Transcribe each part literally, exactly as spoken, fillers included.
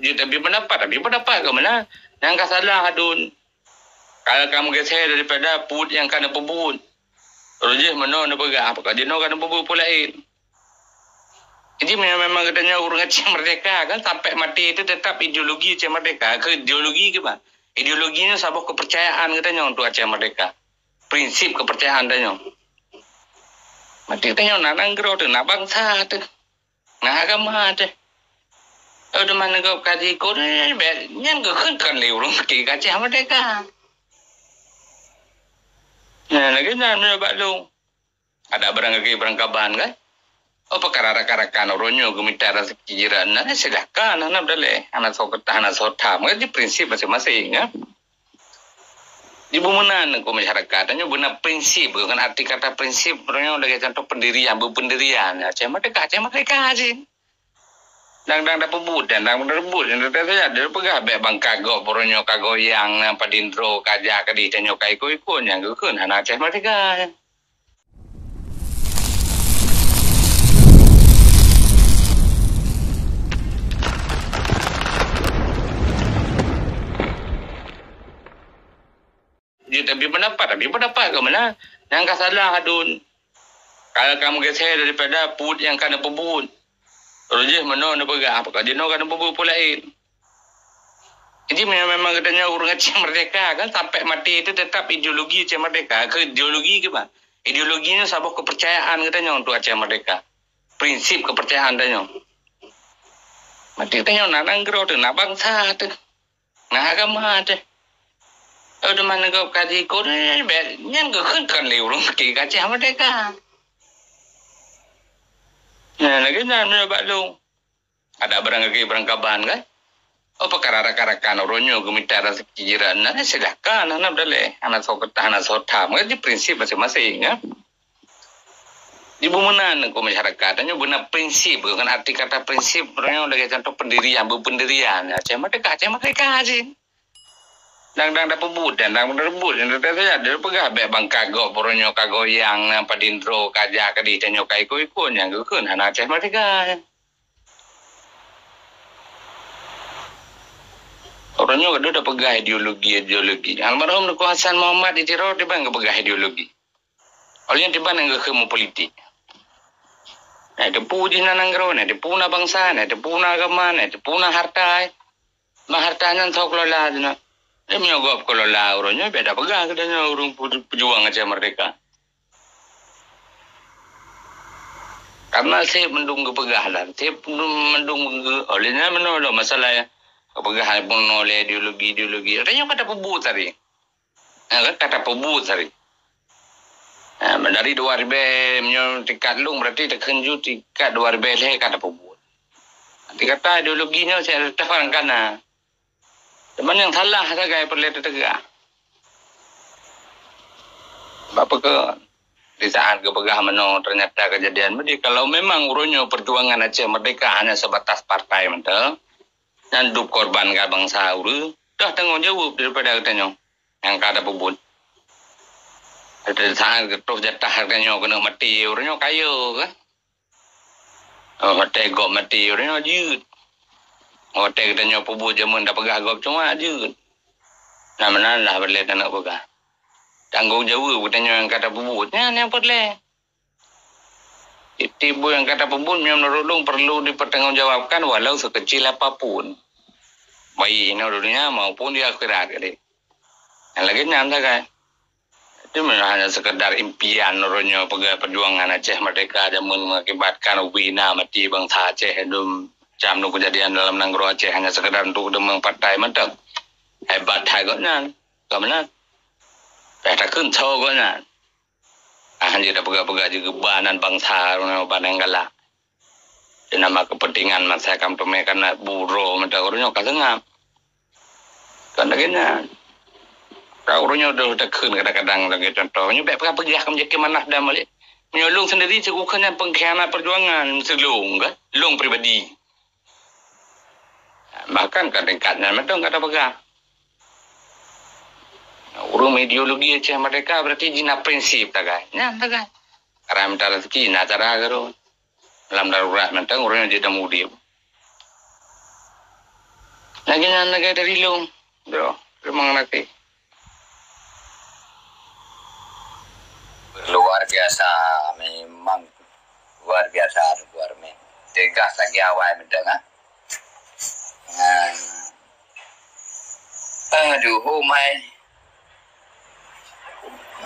Jeuet tabi pendapat, tabi pendapat keu meunan. Nyang ka salah adun. Kalau ka meugeusé daripada peubuet nyang ka neupeubuet. Rujih meunoe neupeugah, apakah jinoe ka neupeubuet peue laén. Jadi, memang geutanyoe ureuëng Aceh Merdeka kan, sampai maté itu tetap ideologi Aceh Merdeka. Keu ideologi keu bah? Ideologi nyoe saboh kepercayaan geutanyoe untuk Aceh Merdeka. Prinsip kepercayaan tanyoe. Maté tanyoe na nanggroe teuh, na bansa teuh, na agama teuh. Oh, teuma neugok kaji ko, eh, bèk, nyan geukheun kan lé ureuëng ke Aceh Merdeka. Nah, lagèe nyan meunyoe bak lôn. Ada barang lagi barang kaban kan? Oh, peukara rakan-rakan uroe nyoe geumita rezeki jiran, nah, silakan, hana beudaleh, hana soe keutah, hana soe tham, kan di prinsip masing-masing, kan? Di bumeunan keu masyarakat, tanyoe beuna prinsip, kan arti kata prinsip, uroe nyoe lagèe contoh pendirian, beupendirian, Aceh Merdeka, Aceh Merdeka cit. Dang-dang dapeubuet, dang-dang dapeubuet, dang-dang dapeubuet, dang-dang dapeubuet, bèk bangka gob uroe nyoe ka goyang, padindro, ka jak, ka di tanyoe ka iko-iko, nyang geukheun hana Aceh Merdeka. Jeuet tabi pendapat, tabi pendapat keu meunan. Nyang ka salah adun. Kalau ka meugeusé daripada peubuet nyang ka neupeubuet. Rujih meunoe neupeugah, apakah jinoe ka neupeubuet peue laén. Jadi, memang geutanyoe ureuëng Aceh Merdeka kan, sampai maté itu tetap ideologi Aceh Merdeka. Keu ideologi keu bah? Ideologi nyoe saboh kepercayaan geutanyoe untuk Aceh Merdeka. Prinsip kepercayaan tanyoe. Maté tanyoe na nanggroe teuh, na bansa teuh, na agama teuh. Oh, teuma neugok kaji ko, eh, bèk, nyan geukheun kan lé ureuëng ke Aceh Merdeka. Nah, lagèe nyan meunyoe bak lôn. Ada barang lagi barang kaban kan? Oh, peukara rakan-rakan uroe nyoe geumita rezeki jiran, nah, silakan, hana beudaleh, hana soe keutah, hana soe tham, kan di prinsip masing-masing, kan? Di bumeunan keu masyarakat, tanyoe beuna prinsip, kan arti kata prinsip, uroe nyoe lagèe contoh pendirian, beupendirian, Aceh Merdeka, Aceh Merdeka cit. Dang-dang dapeubuet, dang-dang dapeubuet, dang-dang dapeubuet, dang-dang dapeubuet, bèk bangka gob uroe nyoe ka goyang, padindro, ka jak, ka di tanyoe ka iko-iko, nyang geukheun hana Aceh Merdeka. Uroe nyoe ka deuh tapeugah ideologi-ideologi. Almarhum Teungku Hasan Muhammad di Tiro diban geupeugah ideologi. Oleh nyan diban nyang geukheun meupolitik. Nah, teupeu jih na nanggroe, nah, teupeu na bansa, nah, teupeu na agama, nah, teupeu na harta. Ma harta nyan soe kelola jih na. Jadi meunyoe gob kelola uroe nyoe, bèk tapeugah geutanyoe ureuëng pe-, peujuang Aceh Merdeka. Karena seb mandum geupeugah lah, seb mandum geu-, oleh nyan meunoe lom masalah geupeugah bunoe lé ideologi-ideologi. Tanyoe ka tapeubuet tadi. Ha, kan ka tapeubuet tadi. Ha, dari dua ribèe, meunyoe tingkat lôn berarti takheun ju tingkat dua ribèe lhèe ka tapeubuet. Arti kata ideologi nyoe saya tetap orang kana. Teuma nyang salah sagai peureulèe teuteugah. Sebab apa keu di saat geupeugah meunoe ternyata kejadian beudeh, kalau memang uroe nyoe perjuangan Aceh Merdeka hanya sebatas partai mantong, nyan dub korban keu bansa ureueng, dah tanggong jaweueb daripada geutanyoe nyang ka tapeubuet. Di saat geutroh jatah geutanyoe keuneuk maté, uroe nyoe kayèe kan? Oh, watèe gob maté, uroe nyoe jeuet. Watèe geutanyoe peubuet jameun tapeugah gob cuma jeuet. Nah, meunan lah peureulèe taneuk peugah. Tanggong jaweueb geutanyoe nyang ka tapeubuet. Nyan nyang peureulèe. Tiep-tiep buet nyang ka tapeubuet, meunurot lôn, perlu dipertanggungjawabkan walau sekecil apapun. Baik inoe donya maupun di akhirat, kadek. Nyang lagèe nyan sagai. Itu memang hanya sekedar impian uroe nyoe peugah perjuangan Aceh Merdeka jameun mengakibatkan ubé na maté bansa Aceh, dum macam nu kejadian dalam nanggroe Aceh hanya sekedar untuk deungon partai mantong. Hebat hai gobnyan. Ka meunan. Dah takheun soe gobnyan. Ah, hanjeuet tapeugah-peugah jih geuba nan bansa uroe nyoe ban nyang galak. Di nama kepentingan masyarakat teumé kana buroe mantong uroe nyoe ka seungab. Kon lagèe nyan. Ka uroe nyoe deuh takheun kadang-kadang lagèe contoh. Nyoe bèk peugah-peugah ka meujadi manah dam balik. Meunyoe lôn sendiri sikureueng nyan pengkhianat perjuangan meusidroe lôn kan. Lôn pribadi. Bahkan ka tingkat nyan mantong ka tapeugah. Ureueng ideologi Aceh Merdeka berarti jih na prinsip tagai. Nyan tagai. Cara mita rezeki na cara geurueng. Lam darurat mantong ureueng jeuet dan udép. Lagèe nyan lagèe dari lôn. Bro, memang nanti. Luar biasa, memang luar biasa, luar biasa. Tegas lagèe awai mantong, ha? Nah. Aduh, oh my.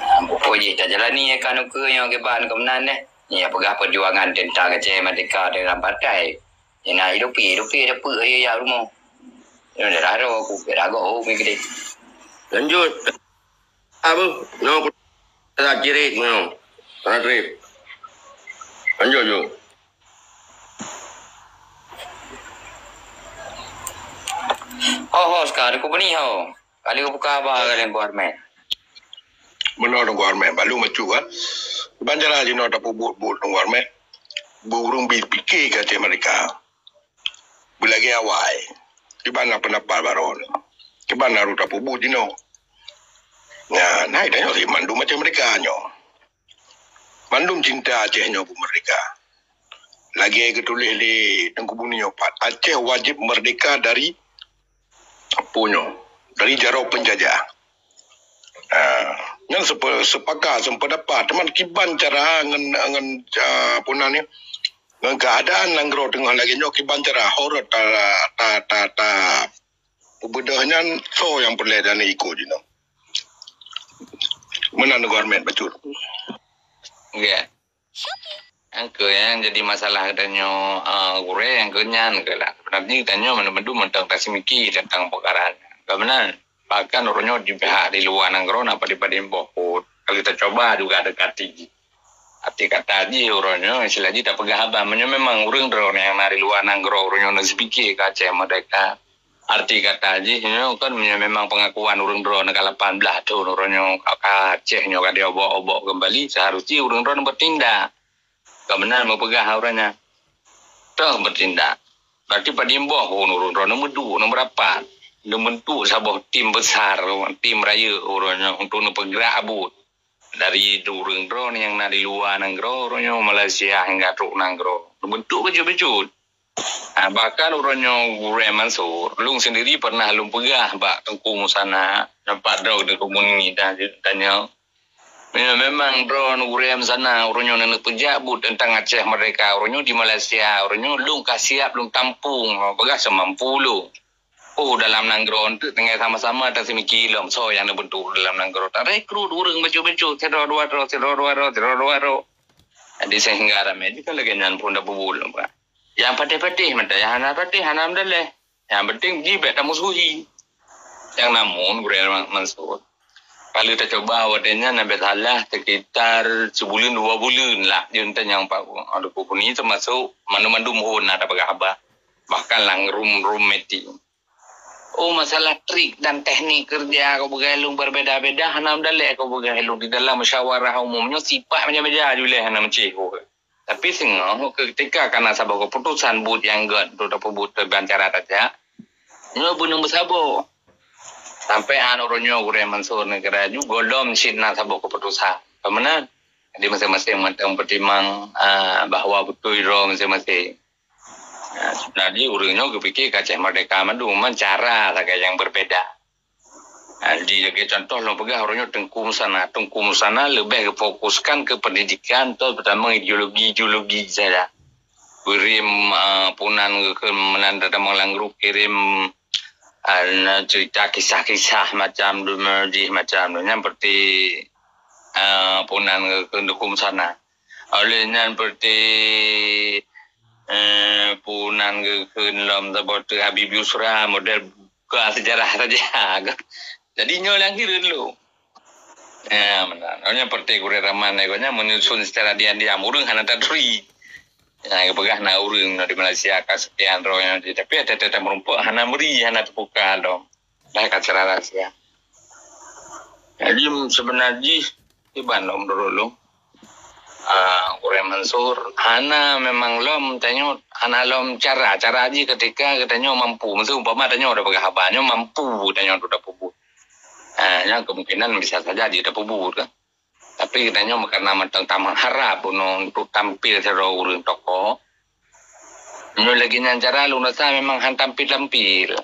Nah, buku jih tajalani ya kan ukeue nyoe kiban keumenan deh. Ya peugah perjuangan tentang Aceh Merdeka dalam partai. Ya nak hidupi, hidupi ada peuet ya, ya rumoh. Ya dah raro aku, dah raro aku gede. Lanjut. Apa? Nyoe aku tak cirit nyoe. Tak trip. Lanjut, jom. Ho, ho, sekarang aku bani ho. Kali buka haba kali Teungku Armet. Benar Teungku Armet, balu macu kan. Ban cara jinoe tapeubuet-buet Teungku Armet. Burung bi pikir ka Aceh Merdeka. Beulagèe awai. Kiban na pendapat baroe. Kiban na ruta peubuet jinoe. Nah, nah, tanyoe si mandum Aceh Merdeka nyoe. Mandum cinta Aceh nyoe pun merdeka. Lagèe geutuléh lé Teungku Buni nyoe pat, Aceh wajib merdeka dari apa nyoe? Dari jaroe penjajah. Ah, nyan sepe-, sepakat, sependapat. Teuma kiban cara ngon, ngon, ah, apa nan ni? Ngon keadaan nanggroe teungoh lagèe nyoe kiban cara horot ta, ta, ta, ta, peubeudôh nyan soe nyang peureulèe dan ikot jinoe. Meunan Teungku Armet bacut. Nggih. Nyang keu nyang jadi masalah geutanyoe, eh, gurèe nyang keu nyan keu lah. Sebenarnya geutanyoe mandum-mandum mantong taseumiké teuntang peukara nyan. Ka meunan, bahkan uroe nyoe di pihak di luwa nanggroe na padum-padum boh phon. Kalau tacuba juga dekati jih. Arti kata jih uroe nyoe istilah jih tapeugah haba. Meunyoe memang ureueng droeneuh nyang na di luwa nanggroe uroe nyoe na seupiké keu Aceh Merdeka. Arti kata jih nyoe kan meunyoe memang pengakuan ureueng droeneuh ka lapan blah thon uroe nyoe ka, ka Aceh nyoe ka diobok-obok kembali, seharusnya ureueng droeneuh bertindak. Ka meunan meupeugah uroe nyan. Toh bertindak. Berarti padum boh phon ureueng droeneuh meuduek, neumerapat. Neubentuk saboh tim besar, tim rayeuk uroe nyoe untuk neupeugerak buet. Dari ureueng droeneuh nyang na di luwa nanggroe, uroe nyoe Malaysia hingga trok nanggroe. Neubentuk bacut-bacut. Ah, bahkan uroe nyoe Gurèe Mansur, lôn sendiri pernah lôn peugah bak Teungku Musana, nampak droe Teungku Muni dan tanya, "Meunyoe memang droeneuh Gurèe Musana, uroe nyoe neuneuk peujak buet teuntang Aceh Merdeka, uroe nyoe di Malaysia, uroe nyoe lôn ka siap lôn tampung, peugah seumampu lôn." Oh, dalam nanggroe teuk tinggai sama-sama taseumiké lom soe nyang neubentuk dalam nanggroe. Tarekrut ureueng bacut-bacut, sidroe dua droe, sidroe dua droe, sidroe dua droe. Jadi sehingga ramè jih kan lagèe nyan phon tapeubuet lom, Pak. Nyang patéh-patéh mantong, nyang hana patéh hana meudaleh. Nyang penting jih bèk tamusuhi. Nyang namun Gurèe Mansur. Kalau tacuba watèe nyan na bèk salah sekitar sibuleuen dua buleuen lah jeuet tanyong Pak Teungku Buni termasuk mandum-mandum phon na tapeugah haba. Bahkan lam room-room meeting. Oh, masalah trik dan teknik kerja kau peugah lôn berbeda-beda, hana meudaleh kau peugah lôn di dalam musyawarah umum nyoe sifat meja-meja ju lé hana meucéh. Tapi singoh ketika kana saboh keputusan buet nyang gèt untuk tapeubuet teuban cara tajak, nyoe beuneueng beusaboh. Sampai an uroe nyoe Gurèe Mansur Negara ju gohlom cit na saboh keputusan. Ka meunan? Jadi masing-masing mantong peutimang, ah, bahwa beutôi droe masing-masing. Nah, sebenarnya ureueng nyoe geupike ka Aceh Merdeka mandum, cuman cara sagai nyang berbeda. Nah, jadi lagèe contoh lôn peugah uroe nyoe Teungku Musana. Teungku Musana leubeh geufokuskan keu pendidikan atau pertama ideologi-ideologi saja. Kirim, ah, punan geukheun meunan datang lam grup kirim, ah, cerita kisah-kisah macam tu, jih macam tu. Nyan seperti, ah, punan geukheun Teungku Musana. Oleh nyan seperti, eh, punan geukheun lom saboh teuk Habib Yusra model buka sejarah saja. Jadi nyoe nyang hireuen lôn. Ya, meunan. Nyoe seperti Gurèe Rahman nyoe, nyan menyusun secara diam-diam. Ureueng hana taturi. Ya, geupeugah na ureueng di Malaysia ka sekian droe nyan. Tapi ada tetap merumpok hana meuri, hana teubuka lom. Dah ka secara rahsia. Jadi, sebenar jih, kiban lom menurut lôn. Ah, Gurèe Mansur, hana memang lom tanyoe, hana lom cara. Cara jih ketika geutanyoe mampu. Miseu umpama tanyoe tapeugah haba, nyoe mampu tanyoe untuk tapeubuet. Ah, nyan kemungkinan bisa saja jih tapeubuet kan. Tapi geutanyoe karena mantong tameuharap bunoe untuk tampil sidroe ureueng tokoh. Nyoe lagèe nyan cara lôn rasa memang han tampil-tampil.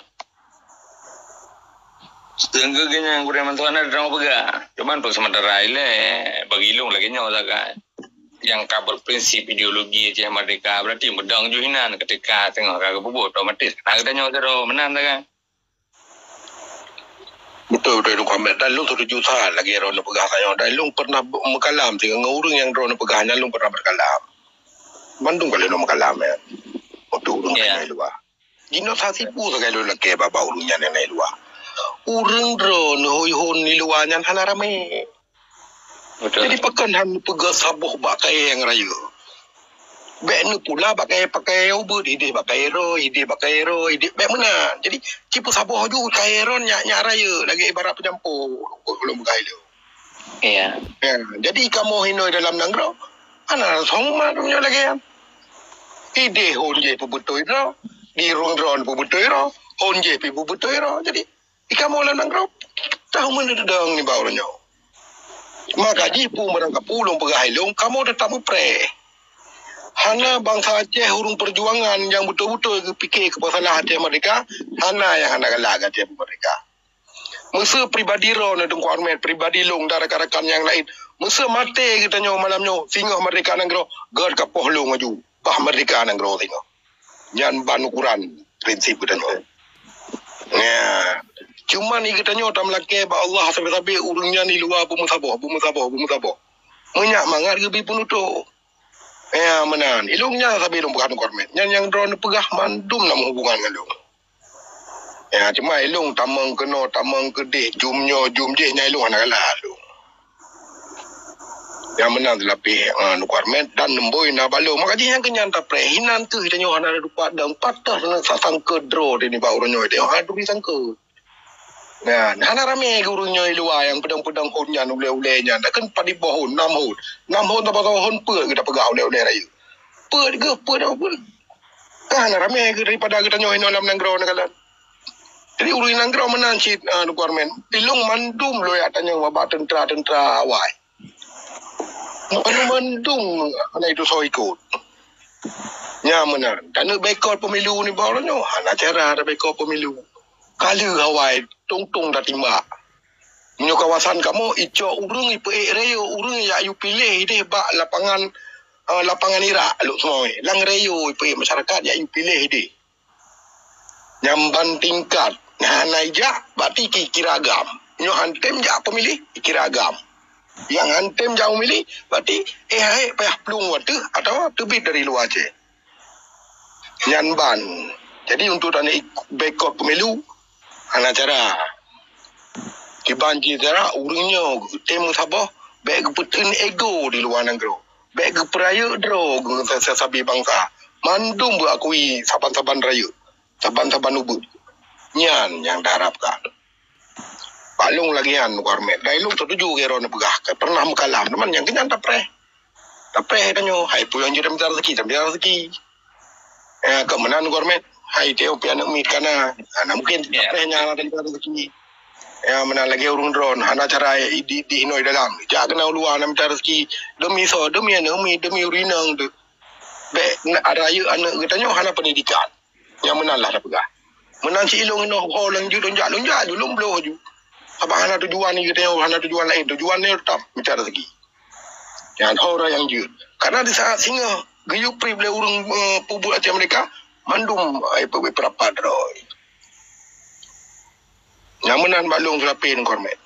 Sehingga geunyang gurée mantong hana droe peugah. Cuman untuk sementara ilée bagi lôn lagée nyoe sagai. Nyang ka berprinsip ideologi Aceh Merdeka berarti meudong ju hinan ketika teungoh ka geupubuet otomatis. Nah, kita nyoe sidroe meunan sagai. Betul, betul, Teungku Ahmed. Dan lôn setuju that lagée droeneuh peugah tanyoe. Dan lôn pernah be-, meukalam sigoe ngon ureuëng nyang droeneuh peugah nyan, lôn pernah meukalam. Mandum kali lôn meukalam, ya. Untuk ureuëng Ya. nyang na luwa. Jinoe saksi peue sagai lôn lakée bak-bak ureuëng nyan nyang na luwa. Ureuëng droeneuh hôi hôn di luwa nyan hana ramé. Betul. Jadi pakon han neupeugah saboh bak kayée nyang rayeuk. Bék neupula bak kayée-pakayée ubit, ideh bak kayée roe, ideh bak kayée roe, ideh bék meunan. Jadi cipeusaboh ju kayée roe nyak-nyak rayeuk lagée ibarat peujampo ulôn peugah ilée. Iya. Ya, jadi kamoe hinoe dalam nanggroe hana song mat meunyoe lagée nyan. Ideh hon jih peubeutôi droe, di ureuëng droe peubeutôi droe, hon jih pi peubeutôi droe. Jadi ikamoe lam nanggroe tahu meuneu deudong nibak ureuëng nyoe. Maka jih peue meurang kapeue lôn peugah ilông, kamoe teutap mupreh. Hana bansa Aceh ureuëng perjuangan nyang beutôi-beutôi geupike keu masalah Aceh Merdeka, hana nyang hana galak keu Aceh Merdeka. Meuseu pribadi droeneuh Teungku Armet, pribadi lông dan rakan-rakan nyang laén, meuseu maté geutanyoe malam nyoe singoh merdeka nanggroe, gét kapoh lông aju bah merdeka nanggroe singoh. Nyan ban ukuran prinsip geutanyoe. Ya. Cuman geutanyoe tameulakée bak Allah sabe-sabe ureuëng nyan di luwa beumeusaboh, beumeusaboh, beumeusaboh. Meunyak mangat geubi peunutôh. Ya, meunan. Ilông nyan sabe lông peugah Teungku Armet. Nyan nyang droeneuh peugah mandum na meuhubungan ngon lông. Ya, cuma ilông tamong keunoe, tamong keudeh, jum nyoe, jum jih, nyan ilông hana galak lông. Nyang meunan teulapeh, ah, Teungku Armet dan neumbôi na bak lông. Maka jih nyang keunyan tapreh, inan kheueh tanyoe hana teupat dan patah na sangkeut droe di nibak ureuëng nyoe, tanyoe hana turi sangkeut. Nah, hana ramé geuh ureuëng nyoe luwa nyang peudong-peudong hon nyan, ulée-ulée nyan. Takheun padub boh hon, nam hon. Nam hon saboh-saboh hon peuet geuh tapeugah ulée-ulée rayeuk. Peuet geuh, peuet apa pun. Kan hana ramé geuh daripada geutanyoe hinoe lam nanggroe neukalon. Jadi ureuëng nanggroe meunan cit, ah, Teungku Armet. Ilông mandum lôn jak tanyong bak teuntra-teuntra awai. Mandum hana itu soe ikot. Nya meunan. Taneuk boikot pemilu nibak uroe nyoe, hana cara taboikot pemilu. Ka lheueh awai tong-tong tatimbak. Meunyoe kawasan kamoe icok ureuëng ipeuék rayeuk, ureuëng jak yue piléh ideh bak lapangan, eh, lapangan Irak lok seumawé. Lam rayeuk ipeuék masyarakat jak yue piléh ideh. Nyang ban tingkat hana ijak, berarti ki-, kira agam. Nyoe han tem jak pemilih, kira agam. Nyang han tem jak pemilih, berarti eh hai payah plueng wateuh atawa teubiet dari luwa Aceh. Nyan ban. Jadi untuk taneuk ik-, boikot pemilu, hana cara. Kiban jih cara ureuëng nyoe tem saboh bék geupeuteun ego di luwa nanggroe. Bék geupeurayeuk droe geusa-, sa-, sabe bansa. Mandum beuakui saban-saban rayeuk, saban-saban ubeut. Nyan nyang taharapkan. Bak lông lagée nyan, Teungku Armet. Dan ilông setuju keu droeneuh peugah, ka pernah meukalam. Teuma nyang keunyan tapreh. Tapreh tanyoe, hai peue nyang jeuet tamita rezeki, tamita rezeki. Eh, keu meunan Teungku Armet, hai Ethiopia aneuk miet kana. Hana mungkin tapreh nyang hana tamita rezeki. Ya, meunan lagée ureuëng droeneuh, hana cara di, di hinoe dalam. Jak keunoe luwa na mita rezeki. Demi soe, demi aneuk miet, demi ureuëng inong tu. Bék na-, rayeuk aneuk geutanyoe hana pendidikan. Nyang meunan lah tapeugah. Meunan si ilông inoe ho lôn jeuet lôn jak, lôn jak ju, lôn bloh ju. Sabab hana tujuan geutanyoe, hana tujuan laén. Tujuan nyoe teutap mita rezeki. Nyan ho ureuëng nyang jeuet. Karena di saat singoh geuyue preh lé ureuëng, eh, peubuet Aceh Merdeka, mandum, eh, pe-, pe-, peurapat droe. Nyang meunan bak lông seulapeh Teungku Armet.